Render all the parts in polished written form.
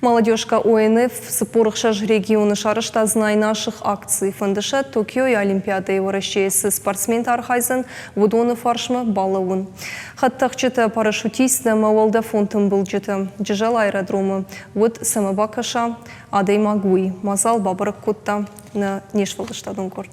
Молодежка ОНФ 46 регионы сарӕзта Знай наших акци. Фӕнды сӕ Токиойы Олимпиадӕйы Уӕрӕсейы цы спортсментӕ архайдзӕн, уыдоны фарсмӕ балӕууын. Хӕдтӕхджытӕ, парашютисттӕ ӕмӕ уӕлдӕфон тымбылджытӕ. Джызӕл аэродромы уыд, цӕмӕ бакӕса адӕймаг, уый. Мадзал бабӕрӕг кодта нӕ не сфӕлдыстадон къорд.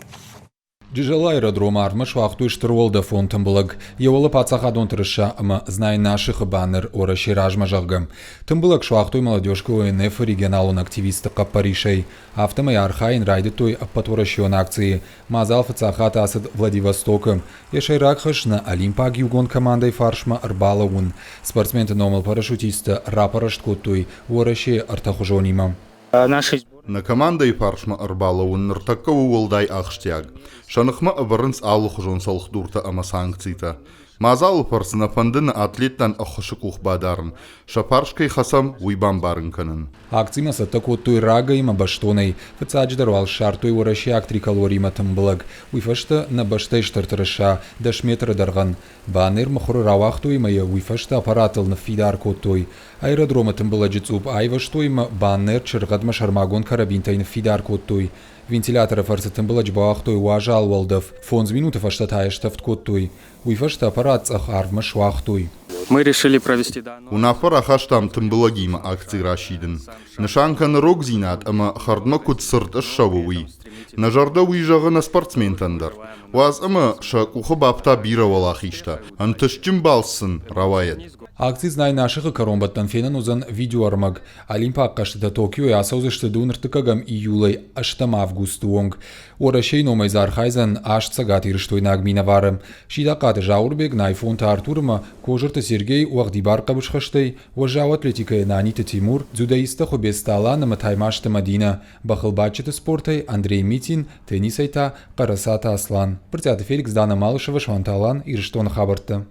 Джызӕлы аэродромы арвмӕ суагътой стыр уӕлдӕфон тымбылӕг, йӕ уӕлӕ паддзахадон тырыса ӕмӕ Знай наших-ы баннер Уӕрӕсе размӕ, зӕгъгӕ. Тымбылӕг суагътой Молодежка ОНФ-ы регионалон активистты хъӕппӕрисӕй. Афтӕмӕй архайын райдыдтой ӕппӕтуӕрӕсеон акцийы. Мадзал фыццаг хатт ацыд Владивостокы. Йӕ сӕйраг хӕс нӕ олимпаг иугонд командӕйы фарсмӕ ӕрбалӕууын. Спортсменты номыл парашютисттӕ рапӕрӕст кодтой Уӕрӕсейы ӕртӕхуызонимӕ. Нӕ командӕйы фарсмӕ ӕрбалӕууын ныртӕккӕ у уӕлдай ахсджиаг. Сӕ ныхмӕ ӕвӕрынц алыхуызон цӕлхдуртӕ ӕмӕ санкцитӕ. Мадзалы фӕрцы нӕ фӕнды нӕ атлеттӕн ӕххуысы къух бадарын, сӕ фарс кӕй хӕцӕм, уый бамбарын кӕнын. Акцимӕ цӕттӕ кодтой рагӕй ӕмӕ бӕстонӕй. Фыццаджыдӕр уал ссардтой уӕрӕсейаг триколоримӕ тымбылӕг. Уый фӕстӕ нӕ бӕстӕйы стыр тырыса 10 метры дӕргъӕн. Баннер мыхуыры рауагътой ӕмӕ йӕ уый фӕстӕ аппаратыл ныффидар кодтой. Аэродромы тымбылӕджы цъупп айвӕзтой ӕмӕ баннер чыргъӕдмӕ сӕрмагонд карабинтӕй ныффидар кодтой. Вентиляторы фӕрцы тымбылӕджы бауагътой уазал уӕлдӕф, 5 минуты фӕстӕ та йӕ стӕвд кодтой. Уый фӕстӕ аппарат цъӕх арвмӕ суагътой. Мы решили провести Уынаффӕ рахастам тымбылӕгимӕ акци расидын. Нысан кӕны рогдзинад ӕмӕ хӕрдмӕ куыд цырд ссӕуы, уый. Нӕ зӕрдӕ уый зӕгъы нӕ спортсментӕн дӕр. Уадз ӕмӕ сӕ къухы бафта бирӕ уӕлахизтӕ, ӕнтыстджын балц сын рауайӕд. Акци «Знай наших-ы кӕронбӕттӕн фенӕн уыдзӕн видеоӕрмӕг. Олимпаг хъӕзтытӕ Токиойы ацӕудзысты 32 июлӕй 8 августы онг. Уӕрӕсейы номӕй дзы архайдзӕн аст цӕгатирыстойнаг минӕвары. Сидахъаты Зауырбег, Найфонты Артур ӕмӕ Козырты Сергей уӕгъдибар хъӕбысхӕстӕй, уӕззау атлетикӕйӕ Наниты Тимур, дзюдоисттӕ Хуыбецты Алан ӕмӕ Таймазты Мӕдинӕ, бӕхылбадджыты спортӕй Андрей Митин, теннисӕй та Хъӕрӕцаты Аслан. Брытъиаты Феликс, Дана Малышева, Суанты Алан, Ирыстоны хабӕрттӕ.